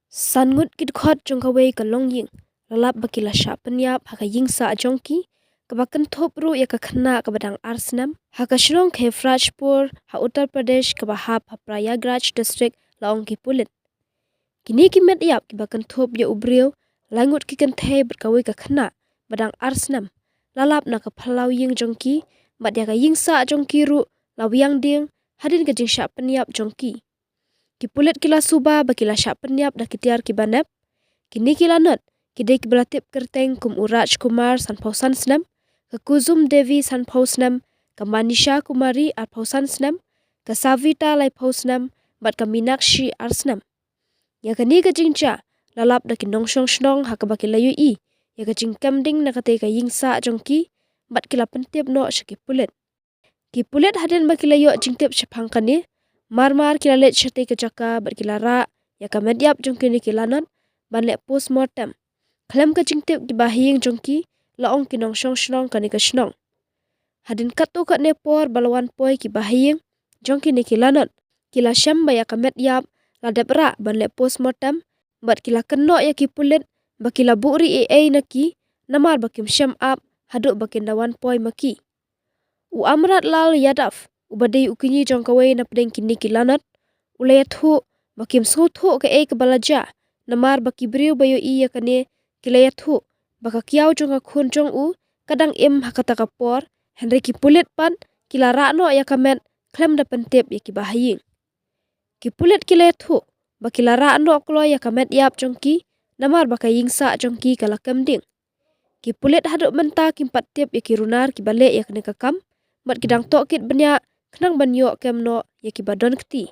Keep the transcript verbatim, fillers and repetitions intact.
San ngut ki dkhot jong kawei ka longïing la lap ba ki la shah pynïap ha ka ïing sah jong ki, kaba kynthup ruh ïa ka khynnah kaba dang ar snem, ha ka shnong Khairpur, ha Uttar Pradesh, kaba hap ha Prayagraj District, la ong ki pulit. Kine ki met ïap kiba kynthup ïa u briew, lai ngut ki kynthei bad kawei ka khynnah ba dang ar snem, la lap na ka phyllaw ïing jong ki, bad ïa ka ïing sah jong ki ruh la wiang ding hadien ka jingshah pynïap jong ki. Ki pulit ki la suba ba ki la shah pynïap da ki tiar kiba nep. Kine ki lanot ki dei kiba la tip kyrteng kum u Raj Kumar, sanphew san snem, ka Kuzum Devi, sanphew snem, ka Manisha Kumari, arphew san snem, ka Savita, laiphew snem, bad ka Minakshi, ar snem. Ïa kane ka jingjia la lap da ki nongshong shnong ha kaba ki la ïohi ïa ka jingkem ding na katei ka ïing sah jong ki, bad ki la pyntip noh sha ki pulit. Ki pulit hadien ba ki la ïoh jingtip shaphang kane, mar mar ki la leit shatei ka jaka bad ki la rah ïa ka met ïap jong kine ki lanot ban leh postmortem. Khlem ka jingtip ki bahaïing jong ki, la ong ki nongshong shnong kane ka shnong. Hadien katto katne por ba la wan poi ki bahaïing jong kine ki lanot, ki la shem ba ïa ka met ïap la dep rah ban leh postmortem, bad ki la kynnoh ïa ki pulit ba ki la buhrieh ei ei na ki, namar ba kim shem ap haduh ba kin da wan poi ma ki. U Amrat Lal Yadav, uba dei u kñi jong kawei na pdeng kine ki lanot, u la ïathuh ba kim sngewthuh kaei kaba la jia, namar ba ki briew ba ïohi ïa kane ki la ïathuh ba ka kiaw jong ka khun jong u ka dang im ha kata ka por, hynrei ki pulit pat ki la rah noh ïa ka met khlem da pyntip ïa ki bahaïing. Ki pulit ki la ïathuh ba ki la rah noh kloi ïa ka met ïap jong ki, namar ba ka ïing sah jong ki ka la kem ding. Ki pulit haduh mynta kim pat tip ïa ki runar kiba leh ïa kane ka kam, bad ki dang tohkit bniah khnang ban ïoh kem noh ïa kiba don kti.